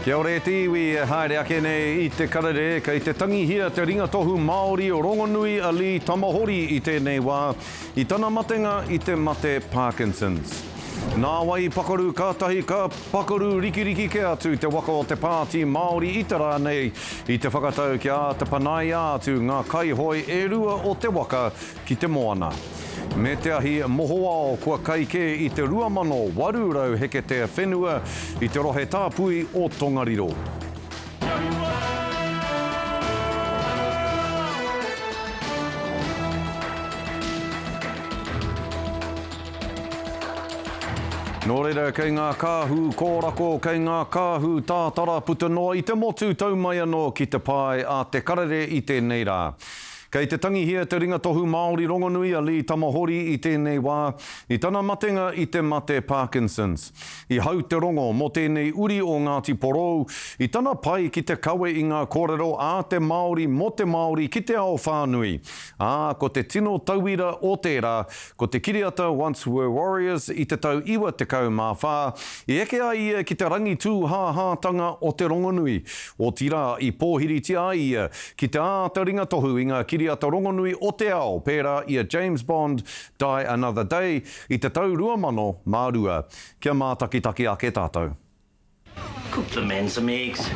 Kia ora e te iwi e haere ake nei i te karere, kei te tangihia te ringatohu Māori rongonui a Lee Tamahori i tēnei wā, i tana matenga i te mate Parkinson's. Nāwai i pakaru kātahi ka pakaru rikiriki kē atu te waka o te Pāti Māori i te rā nei i te whakatau kia āta panaia atu ngā kaihoe e rua o te waka ki te moana. Me te ahi mohoao kua kai kē i te 2,800 heketea whenua i te rohe tāpui o Tongariro. Nō reira, kei ngā kāhu kōrako, kei ngā kāhu tātara puta noa i te motu tau mai anō ki te pae a te karere i tēnei rā. Kei te tangihia te ringatohu Māori rongonui a Lee Tamahori i tēnei wā, i tana matenga i te mate Parkinson's. I hau te rongo mō tēnei uri o Ngāti Porou i tana pai ki te kawe i ngā kōrero a te Māori mō te Māori ki te ao whānui, ā, ko te tino tauira o tērā, ko te kiriata Once Were Warriors i te tau 94, i eke ai ia ki te rangi tūhāhātanga o te rongonui. Otirā, i pōhiritia ai ia ki te āta ringatohu i ngā kiriata rongonui o te ao pērā i a James Bond, Die Another Day i te tau 2002. Kia mātakitaki ake tātou. Cook the men some eggs.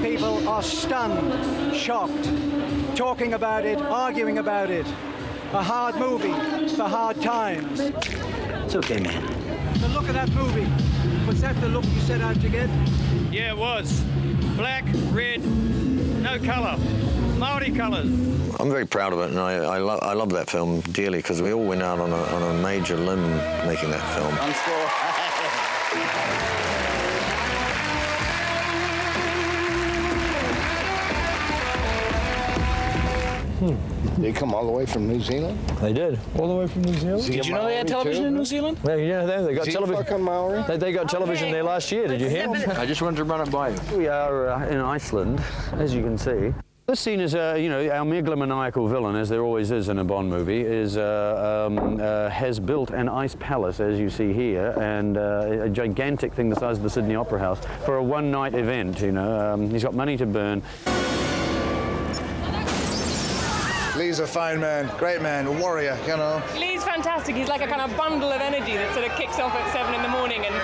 People are stunned, shocked, talking about it, arguing about it. A hard movie for hard times. It's okay, man. The look of that movie, was that the look you set out to get? Yeah, it was. Black, red, no colour. Māori colours. I'm very proud of it and I, I, lo I love that film dearly because we all went out on a, on a major limb making that film. Hmm. They come all the way from New Zealand? They did. All the way from New Zealand? Did you know they had television in New Zealand? Yeah, yeah, they, they got Is television. fucking Maori? They, they got television there last year, did you hear? I just wanted to run it by you. We are uh, in Iceland, as you can see. This scene is, uh, you know, our megalomaniacal villain, as there always is in a Bond movie, is, uh, um, uh, has built an ice palace, as you see here, and uh, a gigantic thing the size of the Sydney Opera House for a one-night event, you know. Um, he's got money to burn. Lee's a fine man, great man, warrior, you know. Lee's fantastic. He's like a kind of bundle of energy that sort of kicks off at 7 in the morning and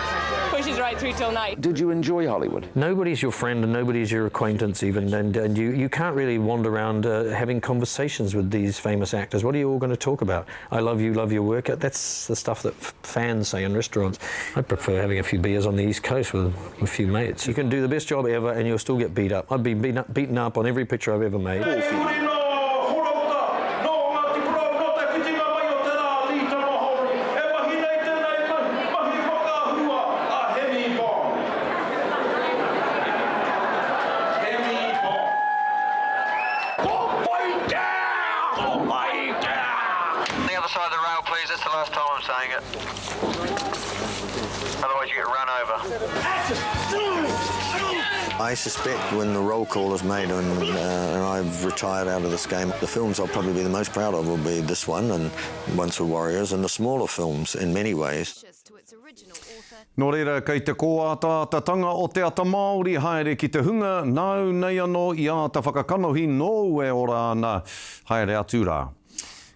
pushes right through till night. Did you enjoy Hollywood? Nobody's your friend and nobody's your acquaintance even, and, and you, you can't really wander around uh, having conversations with these famous actors. What are you all going to talk about? I love you, love your work. That's the stuff that fans say in restaurants. I prefer having a few beers on the East Coast with a few mates. You can do the best job ever and you'll still get beat up. I've been beaten up, beaten up on every picture I've ever made. The other side of the rail, please. That's the last time I'm saying it. Otherwise, you get run over. I suspect when the roll call is made and, uh, and I've retired out of this game, the films I'll probably be the most proud of will be this one and Once Were Warriors and the smaller films in many ways. Nō reira, kei te kōataatatanga o te ata Māori haere ki te hunga nāu nei anō i āta whakakanohi nōu e ora ana, haere atu rā.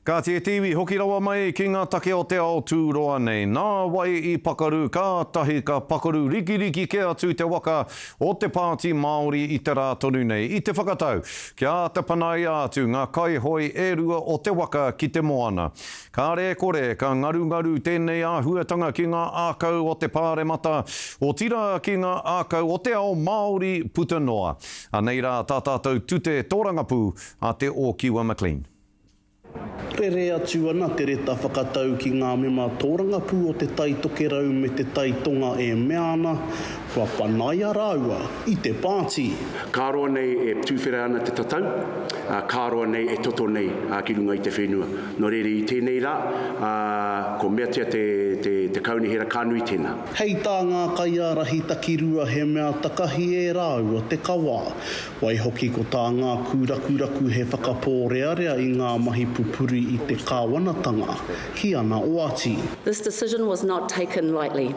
Kāti e te iwi, hoki rawa mai ki ngā take o te ao tūroa nei. Nā wai i pakaru, kātahi ka pakaru rikiriki kē atu te waka o te Pāti Māori i te rā tonu nei, i te whakatau kia āta panaia atu ngā kaihoe e rua o te waka ki te moana. Kāre e kore, ka ngarungaru tēnei āhuatanga ki ngā ākau o te Pāremata, otirā ki ngā ākau o te ao Māori puta noa. Anei rā tā tātou tute tōrangapū a Te Ōkiwa McLean. Rere atu ana te reta whakatau ki ngā mema tōrangapū o Te Tai Tokerau me Te Tai Tonga e mea ana, kua panaia rāua i te pāti. Ka roa nei e tūwhera ana te tatau, ā, ka roa nei e toto nei ki runga i te whenua. Nō reira i tēnei rā, ā, ko meatia te, te, te kaunihera ka nui tēnā. Hei tā ngā kaiārahi takirua he mea takahi e rāua te kawa. Waihoki ko tā ngā kūrakuraku he whakapōrearea i ngā mahi pupuri i te kāwanatanga ki ana oati. This decision was not taken lightly.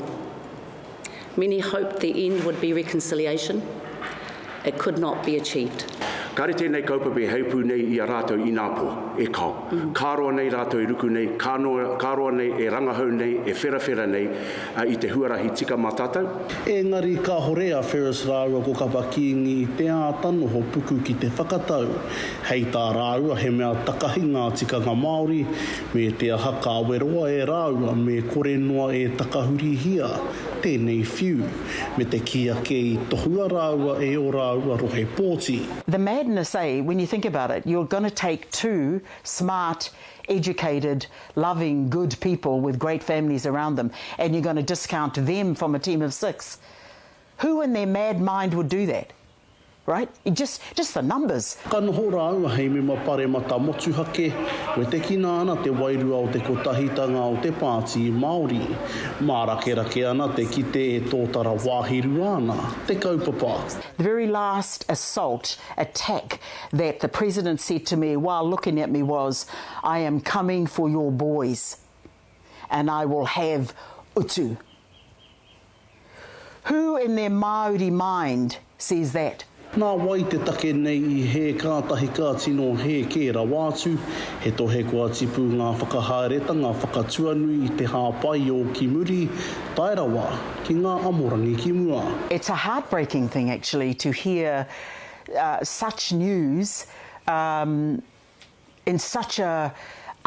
Many hoped the end would be reconciliation. It could not be achieved. Kāre tēnei kaupapa e heipū nei i a rātou ināpō, e kao. Ka roa nei rātou e ruku nei, ka noa, ka roa nei e rangahau nei, e wherawhera nei i te huarahi tika mā tātou. Engari kāhore a Ferris rāua ko Kapa Kīngi i te āta noho puku ki te whakatau. Hei tā rāua he mea takahi ngā tikanga Māori, me te aha ka weroa e rāua me kore noa e takahurihia tēnei whiu, me te kī ake i tohua rāua e ō rāua rohe pōti. The madness eh, when you think about it, you're gonna take two smart, educated, loving, good people with great families around them and you're gonna discount them from a team of six. Who in their mad mind would do that? Right? Just, just the numbers. Ka noho rāua hei mema paremata motuhake, wetekina ana te wairua o te kotahitanga o te Pāti Māori. Mārakerake ana te kite e tōtara wāhirua ana te kaupapa. The very last assault, attack, that the President said to me while looking at me was, I am coming for your boys and I will have utu. Who in their Māori mind says that? Nā wai te take nei i hē kātahi ka tino hē kē rawa atu, he tohe kua tipu ngā whakahaeretanga whakatuanui i te hāpai ō ki muri, tae rawa ki ngā amorangi ki mua. It's a heartbreaking thing actually to hear such news um, in such a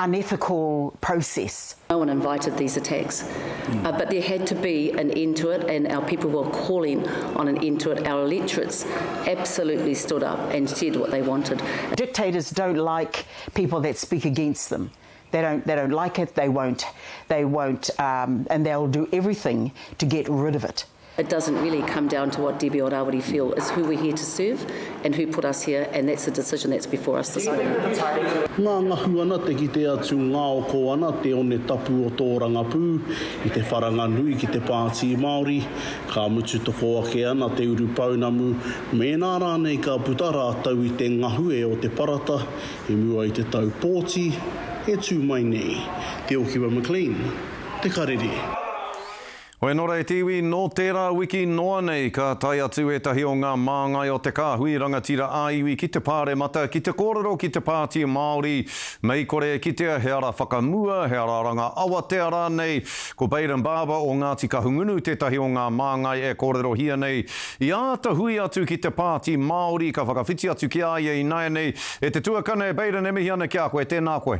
unethical process. No one invited these attacks, mm. uh, but there had to be an end to it, and our people were calling on an end to it. Our electorates absolutely stood up and said what they wanted. Dictators don't like people that speak against them. They don't, they don't like it, they won't, they won't, um, and they'll do everything to get rid of it. It doesn't really come down to what Debbie or Rawiri feel. It's who we're here to serve and who put us here, and that's the decision that's before us this morning. Ngangahu ana te kite atu ngaoko ana te one tapu o tōrangapū i te wharanga nui ki te Pāti Māori, ka mutu toko ake ana te urupounamu mēnā rānei ka puta rātou i te ngahue o te parata i mua i te tau pōti e tū mai nei. Te Okiwa McLean, Te Karere. Hoi anō rā e te iwi, nō tērā wiki noa nei ka tae atu ētahi o ngā māngai o te kāhui rangatira ā-iwi ki te Pāremata ki te kōrero ki te Pāti Māori, mei kore e kitea he ara whakamua, he ara ranga awatea rānei. Ko Bayden Barber o Ngāti Kahungunu tētahi o ngā māngai e kōrerohia nei. I āta hui atu ki te Pāti Māori, ka whakawhiti atu ki a ia ināianei. E te tuakana e Bayden e mihi ana ki a koe, tēnā koe.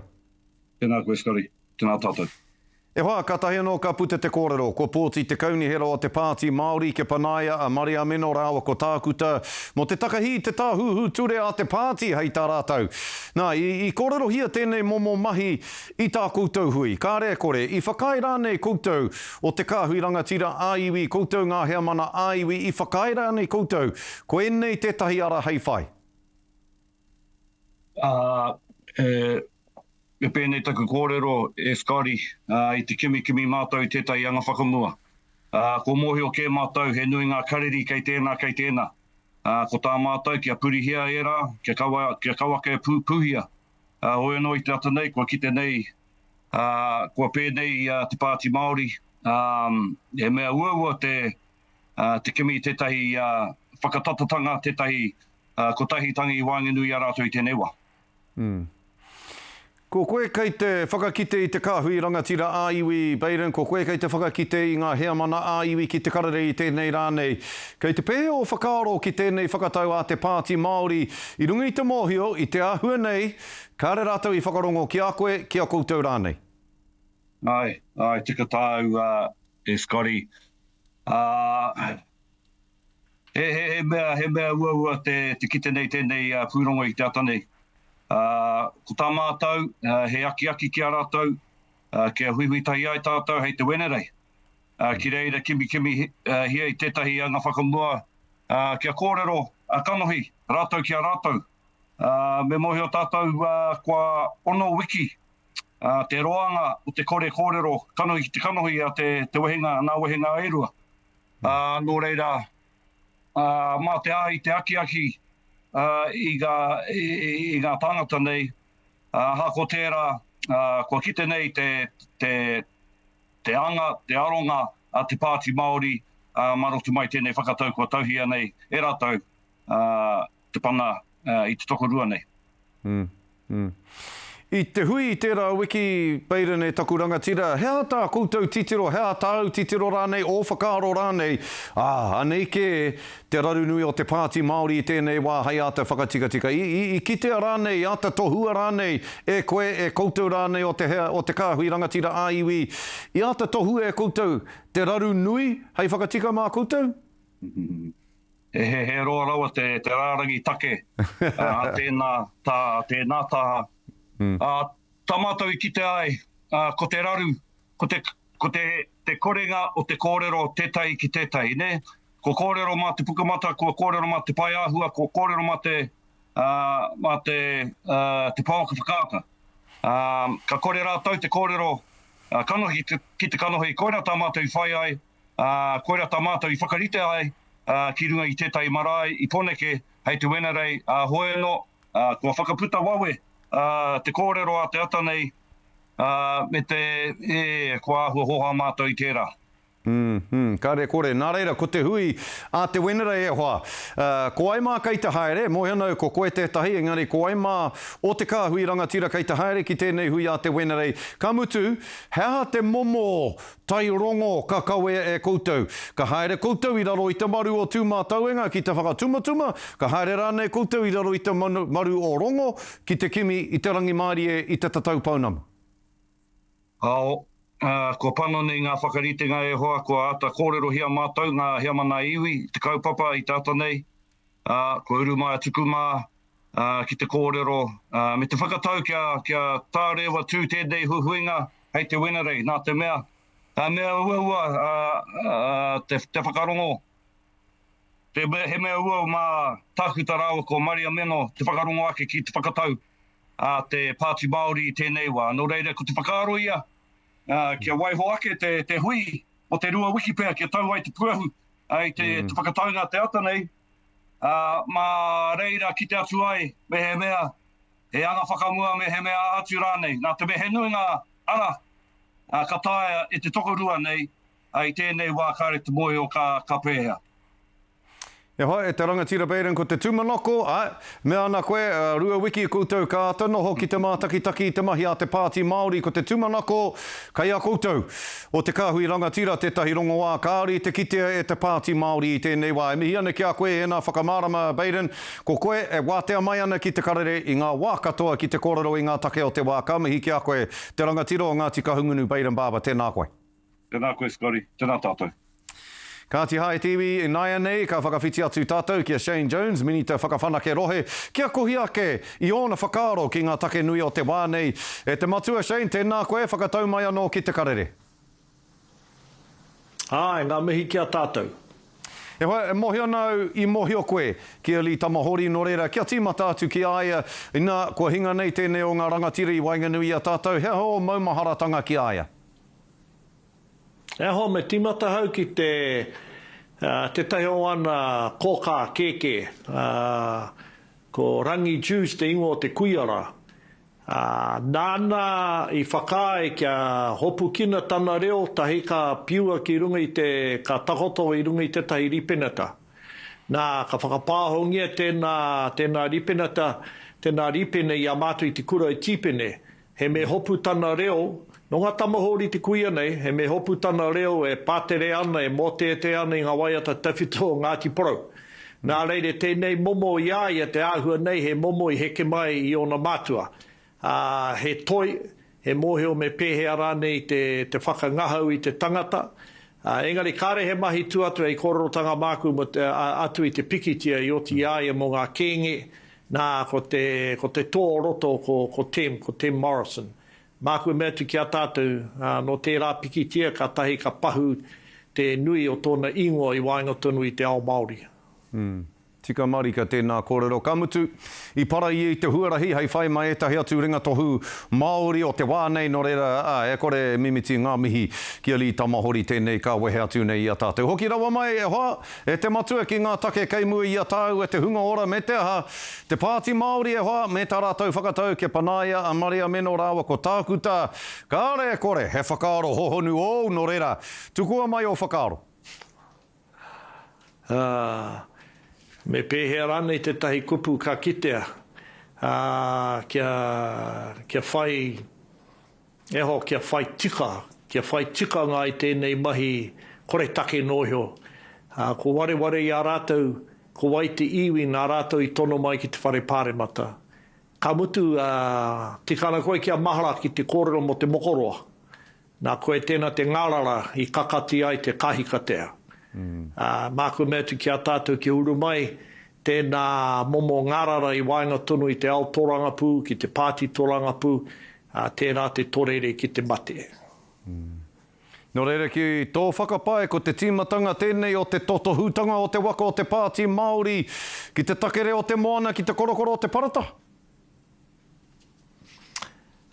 Tēnā koe Scotty, tēnā tātou. E hoa, kātahi anō ka puta te kōrero, kua pōti te kaunihera o te Pāti Māori kia panaia a Mariameno rāua ko Tākuta mō te takahi i te tāhuhu ture a te pāti hei tā rātou. Nā, i, i kōrerohia tēnei momo mahi i tā koutou hui, kāre e kore, i whakaae rānei koutou o te kāhui rangatira ā-iwi, koutou ngā heamana ā-iwi, i whakaae rānei koutou ko ēnei tētahi ara hei whai? Ā, e, me pēnei taku kōrero e Scotty, ā, i te kimikimi mātou i tētahi anga whakamua. Ā, kua mōhio kē mātou he nui ngā kariri kei tēnā, kei tēnā. Ā, ko tā mātou kia purihia ērā, kia kaua, kia kauaka e pū, pūhia. Ā, hoi anō i te ata nei, kua kite nei, ā, kua pēnei i a Te Pāti Māori, ā, he mea uaua te, ā, te kimi i tētahi, ā, whakatatatanga, tētahi, ā, kotahitanga i waenganui i a rātou i tēnei wā. Mm. Ko koe kei te whakakite i te kāhui rangatira ā-iwi, Bayden, ko koe kei te whakakite i ngā heamana ā-iwi ki te karere i tēnei rā nei. Kei te pēhea ō whakaaro ki tēnei whakatau a te Pāti Māori i runga i te mōhio, i te āhua nei, kāre rātou i whakarongo ki a koe, ki a koutou rānei? Āe, āe, tika tāu, e Scotty. Ā, He, he, he mea, he mea uaua te, te kite nei tēnei pūrongo i te ata nei. Uh, ko tā mātou, uh, he akiaki ki a rātou, uh, kia huihui tahi ai tātou hei te Wenerei. Uh, ki reira kimikimi uh, hia i tētahi anga whakamua, uh, kia kōrero uh, kanohi rātou ki a rātou. Uh, me mōhio tātou uh, kua ono wiki uh, te roanga o te kore kōrero kanohi ki te kanohi a te, te wehenga, nā wehenga e rua. Ā, nō reira, ā, mā te aha i te akiaki, ā, i ngā, i, i ngā tāngata nei, ā, ahakoa tērā, ā, kua kite nei te, te, te anga, te aronga a te Pāti Māori, ā, mā roto mai tēnei whakatau kua tauhia nei e rātou, ā, te pana i te tokorua nei. Mm, mm. I te hui i tērā wiki, Baden e taku rangatira, he aha tā koutou titiro, he aha tāu titiro rānei, ō whakaaro rānei, ā, anei kē te raru nui o te Pāti Māori i tēnei wā hei āta whakatikatika. I, i, i kitea rānei, i āta tohua rānei e koe, e koutou rānei o te hea, o te kāhui rangatira ā-iwi, i āta tohua e koutou te raru nui hei whakatika mā koutou? He, he roa rawa te, te rārangi take a tēnā tā, a tēnā taha. Mm. Ā, tā mātou i kite ai, ā, ko te raru, ko te, ko te, te korenga o te kōrero tētahi ki tētahi, nē? Kua kōrero mā te Pukamata, kua kōrero mā te Paeāhua, kua kōrero mā te, ā, mā te, ā, te pouaka whakaata. Ā, ka kore rātou te kōrero kanohi ki te kanohi, koirā tā mātou i whai ai, ā, koirā tā mātou i whakarite ai ki runga i tētahi marae i Poneke hei te Wenerei, ā, hoi anō, ā, kua whakaputa wawe te kōrero a te ata nei, ā, me te, ē, kua āhua hōhā mātou i tērā. Mm, mm, kāre kore. Nā reira, ko te hui a te Wenerei e hoa. Ā, ko wai mā kei te haere, mōhio ana au ko koe tētahi, engari ko wai mā o te kāhui rangatira kei te haere ki tēnei hui a te Wenerei. Ka mutu, he aha te momo Tai rongo ka kawea e koutou. Ka haere koutou i raro i te maru o Tūmātauenga ki te whakatumatuma, ka haere rānei koutou i raro i te maru o Rongo ki te kimi i te rangimārie i te tatau pounamu. Ao, ā, kua panoni ngā whakaritenga e hoa, kua āta kōrerohia mātou ngā heamana iwi i te kaupapa i te ata nei, ā, kua uru mai a Tukumā, ā, ki te kōrero, ā, me te whakatau kia, kia tārewa tū tēnei huihuinga hei te Wenerei, nā te mea, he mea uaua, ā, ā, te, te whakarongo, te mea, he mea uaua mā Tākuta rāua ko Maria Meno te whakarongo ake ki te whakatau a te Pāti Māori i tēnei wā. Nō reira, ko te whakaaro ia, ā, kia waiho ake te, te hui o te rua wiki pea kia tau ai te puehu, ā, i te, te whakataunga te ata nei, ā, mā reira kite atu ai mehemea he anga whakamua me he mea aha atu rānei, nā te mea he nui ngā ara ka taea e te tokorua nei i tēnei wā kāre te mōhio ka, ka pēhea. E hoa, e te rangatira Baden, ko te tūmanako, āe, mea ana koe, rua wiki koutou ka āta noho ki te mātakitaki i te mahi a te Pāti Māori, ko te tūmanako kei a koutou o te kāhui rangatira tētahi rongoā kāore i te kitea e te Pāti Māori i tēnei wā. E mihi ana ki a koe ēnā whakamārama, Baden. Ko koe e wātea mai ana ki te karere i ngā wā katoa ki te kōrero i ngā take o te wā. Ka mihi ki a koe, te rangatira o Ngāti Kahungunu, Baden Barber, tēnā koe. Tēnā koe Scotty, tēnā tātou. Kāti hai te iwi, ināianei ka whakawhiti atu tātou ki a Shane Jones, Minita Whakawhanake Rohe, kia kohi ake i ōna whakaaro ki ngā take nui o te wā nei. E te matua Shane, tēnā koe, whakatau mai anō ki te karere. Āe, ngā mihi ki a tātou. E hoa, e mōhio ana au i mōhio koe ki a Lee Tamahori, nō reira, kia tīmata atu ki a ia, inā, kua hinga nei tēnei o ngā rangatira i waenganui i a tātou, he aha ō maumaharatanga ki a ia? E hoa, me tīmata ahau ki te, tētahi o ana kōkā kēkē, ko Rangi Jews te ingoa o te kuia rā. Nāna i whakaae kia hopukina tana reo tahi ka piua ki runga i te, ka takoto i runga i tētahi rīpenata. Nā, ka whakapāhongia tēnā, tēnā rīpenata, tēnā rīpene i a mātou i te kura i Tīpene, He me hopu tana reo, nō ngā tamahori te kuia nei, he me hopu tana reo e pātere ana, e mōteatea ana i ngā waiata tawhito o Ngāti Porou. Nā reira, tēnei momo i a ia te āhua nei, he momo i heke mai i ōna mātua. Ā, he toi, he mōhio me pēhea rānei te, te whakangahau i te tangata. Ā, engari kāre he mahi tua atu hei kōrerotanga māku mō te, atu i te pikitia i oti i a ia mō ngā kēnge, Nā, ko te, ko te tō o roto ko, ko Tem, ko Tem Morrison. Māku e mea atu ki a tātou, ā, nō tērā pikitia kātahi ka pahu te nui o tōna ingoa i waenga tonu i te ao Māori. Mm. Tika marika tēnā kōrero. Ka mutu, i para ia i te huarahi hei whai mai ētahi atu ringatohu Māori o te wā nei, nō reira, ā, e kore e mimiti ngā mihi ki a Lee Tamahori tēnei ka wehe atu nei i a tātou. Hoki rawa mai, e hoa! E te matua ki ngā take kei mua i a tāua te hunga ora me te aha, te Pāti Māori e hoa me tā rātou whakatau kia panaia a Mariameno rāua ko Tākuta, kāre e kore he whakaaro hohonu ōu nō reira, tukua mai ō whakaaro. Ā, me pēhea rānei tētahi kupu ka kitea, ā, kia, kia whai, e hoa, kia whai tika, kia whai tikanga ai tēnei mahi koretake noa iho. Ā, ko wareware i a rātou, ko wai te iwi nā rātou i tono mai ki te Whare Pāremata. Ka mutu, ā, tika ana koe kia mahara ki te kōrero mō te mokoroa. Nā koe tēnā te ngārara i kakati ai te kahikatea. Ā, māku mea atu ki a tātou kia uru mai tēnā momo ngārara i waenga tonu i te ao torangapū ki te pāti torangapū, ā, tērā te torere ki te mate. Nō reira ki tō whakapae ko te tīmatanga tēnei o te totohutanga o te waka o te Pāti Māori ki te takere o te moana ki te korokoro o te parata?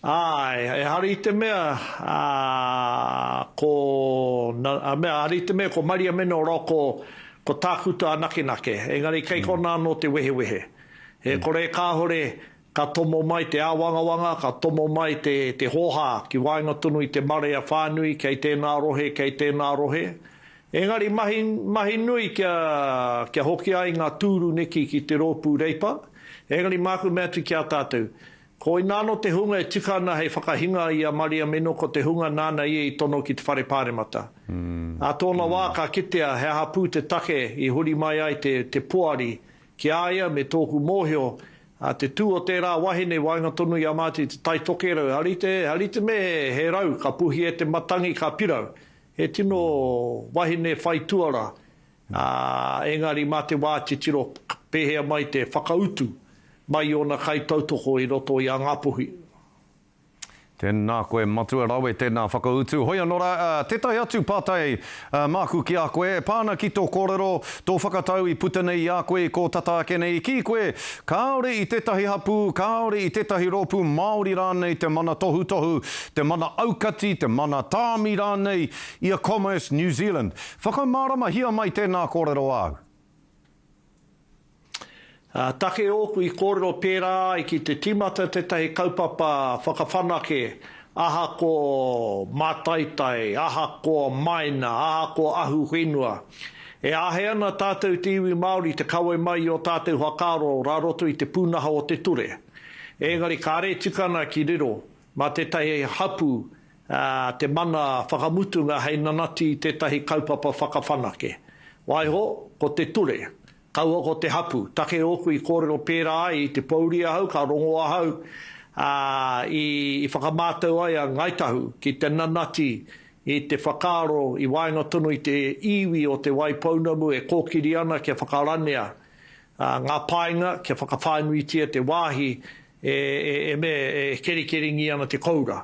Āe, ehara i te mea, ā, ko, na, a mea, ehara i te mea ko Mariamena ora ko, ko Tākuta anakenake, engari kei konā anō te wehewehe. E kore kāore Ka tomo mai te āwangawanga, ka tomo mai te, te hōhā ki waenga tonu i te marea whānui kei tēnā rohe, kei tēnā rohe. Engari mahi, mahi nui kia, kia hoki ai ngā tūru neki ki te rōpū Reipa. Engari māku mea atu ki a tātou, koinā anō te hunga e tika ana hei whakahinga i a Mariameno ko te hunga nāna ia i tono ki te Whare Pāremata. Ā tōna wā ka kitea he aha pū te take i huri mai ai te, te poari ki a ia me tōku mōhio, ā, te tū o tērā wahine i waenga tonu i a mātou i Te Tai Tokerau, he rite, he rite me he rau, ka puhi e te matangi, ka pirau. He tino wahine whai tuara, ā, engari mā te wā titiro pēhea mai te whakautu mai i ōna kaitautoko i roto i a Ngāpuhi. Tēnā koe Matua Rawe tēnā whakautu. Hoi anō rā, tētahi atu pātai māku ki a koe, e pā ana ki tō kōrero, tō whakatau i puta nei i a koe i kō tata ake nei, i kī koe, kāore i tētahi hapū, kāore i tētahi rōpū Māori rānei te mana tohutohu, te mana aukati, te mana tāmi rānei i a Commerce New Zealand. Whakamāramahia mai tēnā kōrero āu. Ā, take ōku i kōrero pērā ai ki te tīmata tētahi kaupapa whakawhanake, ahakoa mātaitai, ahakoa maina, ahakoa ahuwhenua. E āhei ana tātou te iwi Māori te kawe mai i ō tātou whakaaro rā roto i te pūnaha o te ture. Engari kāre e tika ana ki riro mā tētahi hapū te mana whakamutunga hei nanati i tētahi kaupapa whakawhanake. Waiho, ko te ture. Kaua ko te hapu. Take ōku i kōrero pērā ai i te pōuri ahau, ka rongo ahau, ā, i whakamātau ai a Ngāi Tahu ki te nanati i te whakaaro i waenga tonu i te iwi o Te Waipounamu e kōkiri ana kia whakaranea ngā painga, kia whakawhānuitia te wāhi e, e, e, me, e kerikeringi ana te koura.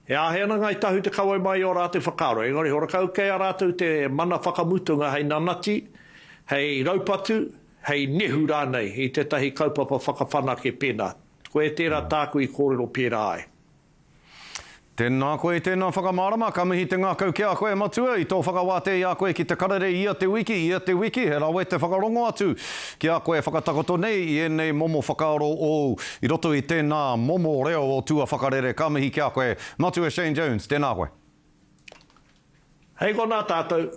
E āhei ana Ngāi Tahu te kawe mai i ō rātou whakaaro, engari horakau kei a rātou te mana whakamutunga hei nanati, hei raupatu, hei nehu rānei i tētahi kaupapa whakawhanake pēnā. Koe tērā tāku i kōrero pērā ai. Tēnā koe i tēnā whakamārama, ka mihi te ngākau ki a koe Matua i tō whakawātea i a koe ki te karere ia te wiki, ia te wiki, he rawe te whakarongo atu ki a koe e whakatakoto nei i ēnei momo whakaaro ōu I roto i tēnā momo reo o tua whakarere, ka mihi ki a koe, Matua Shane Jones, tēnā koe. Hei konā tātou.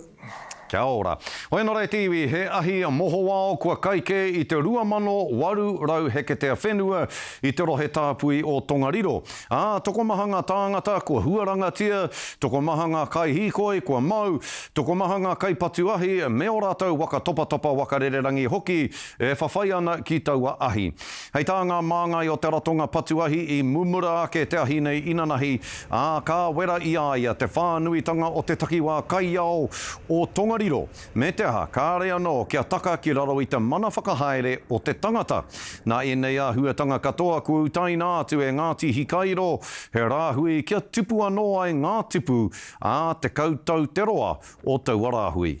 Kia ora. Hoi anō rā e te iwi, he ahi mohoao kua kai kē i te 2,800 heketea whenua i te rohe tāpui o Tongariro. Ā, tokomaha ngā tāngata kua huarangatia, tokomaha ngā kaihīkoi kua mau, tokomaha ngā kaipatu ahi me ō rātou waka topatopa waka rererangi hoki e whawhai ana ki taua ahi. Hei tā ngā māngai o te ratonga patu ahi i mumura ake te ahi nei inanahi, ā, ka wera i a ia te whānuitanga o te takiwā kaiao o Tongariro, me te aha, kāre anō kia taka ki raro i te mana whakahaere o te tangata. Nā ēnei āhuatanga katoa kua utaina atu e Ngāti Hikairo he rāhui kia tupu anō ai ngā tipu, ā, 10 tau te roa o taua rāhui.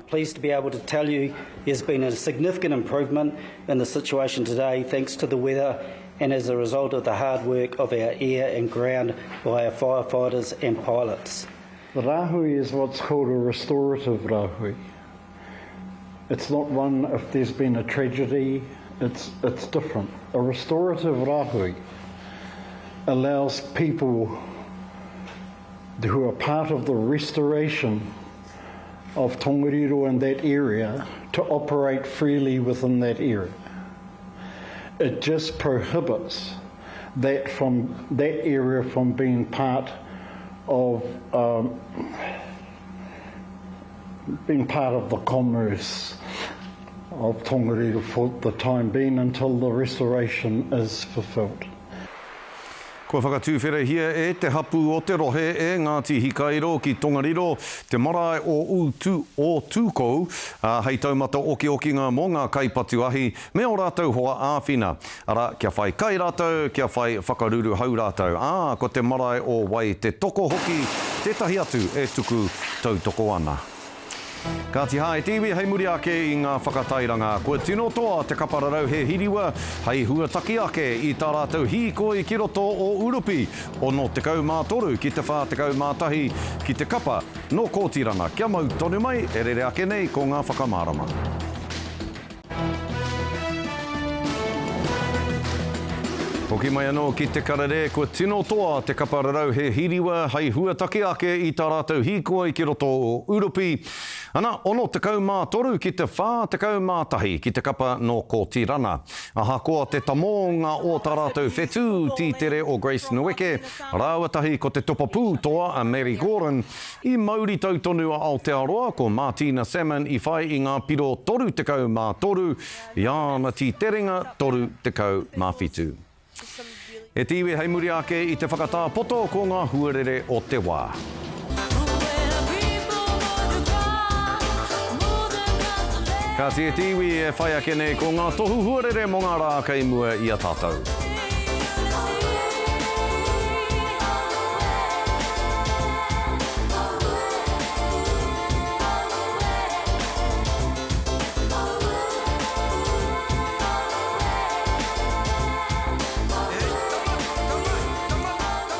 Pleased to be able to tell you there's been a significant improvement in the situation today thanks to the weather and as a result of the hard work of our air and ground by our firefighters and pilots. The rahui is what's called a restorative rahui. It's not one if there's been a tragedy, it's, it's different. A restorative rahui allows people who are part of the restoration. of Tongariro in that area to operate freely within that area. It just prohibits that from that area from being part of um, being part of the commerce of Tongariro for the time being until the restoration is fulfilled. Kua whakatuwherahia e te hapū o te rohe e Ngāti Hikairo ki Tongariro te marae o Ūtu, o Tūkou, ā, hei taumata okiokinga mō ngā kaipatu ahi me ō rātou hoa āwhina. Arā, kia whai kai rātou, kia whai whakaruruhau rātou. Ā, ko te marae o Wai Te Toko hoki tētahi atu e tuku tautoko ana. Kāti hā e te iwi hei muri ake i ngā whakatairanga. Kua tino toa te kapa rarauhe hiriwa hei huataki ake i tā rātou hīkoi ki roto o Urupi, 63 ki te 41 ki te kapa nō Kōtirana. Kia mau tonu mai, e rere ake nei ko ngā whakamārama. Hoki mai anō ki te karere, kua tino toa te kapa rarauhe hiriwa hei huataki ake i tā rātou hīkoi ki roto o Urupi. Ana, 63 ki te 41 ki te kapa nō Kōtirana. Ahakoa te tamōnga o tā rātou whetū tītere o Grace Nweke rāua tahi ko te topa pū toa a Mary Gordon, I mauritau tonu a Aotearoa, ko Martina Salmon i whai i ngā piro 33, i āna tīterenga 37. E te iwi hei muri ake i te whakatā poto ko ngā huarere o te wā. Kāti e te iwi e whai ake nei ko ngā tohu huarere mō ngā rā kei mua i a tātou.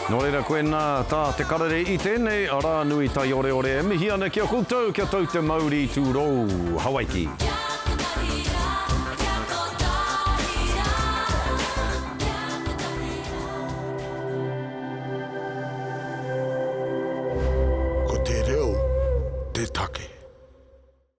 Nō reira, koinā tā te karere i tēnei rā nui taioreore e mihi ana ki a koutou kia tau te mauri tūrou Hawaiki.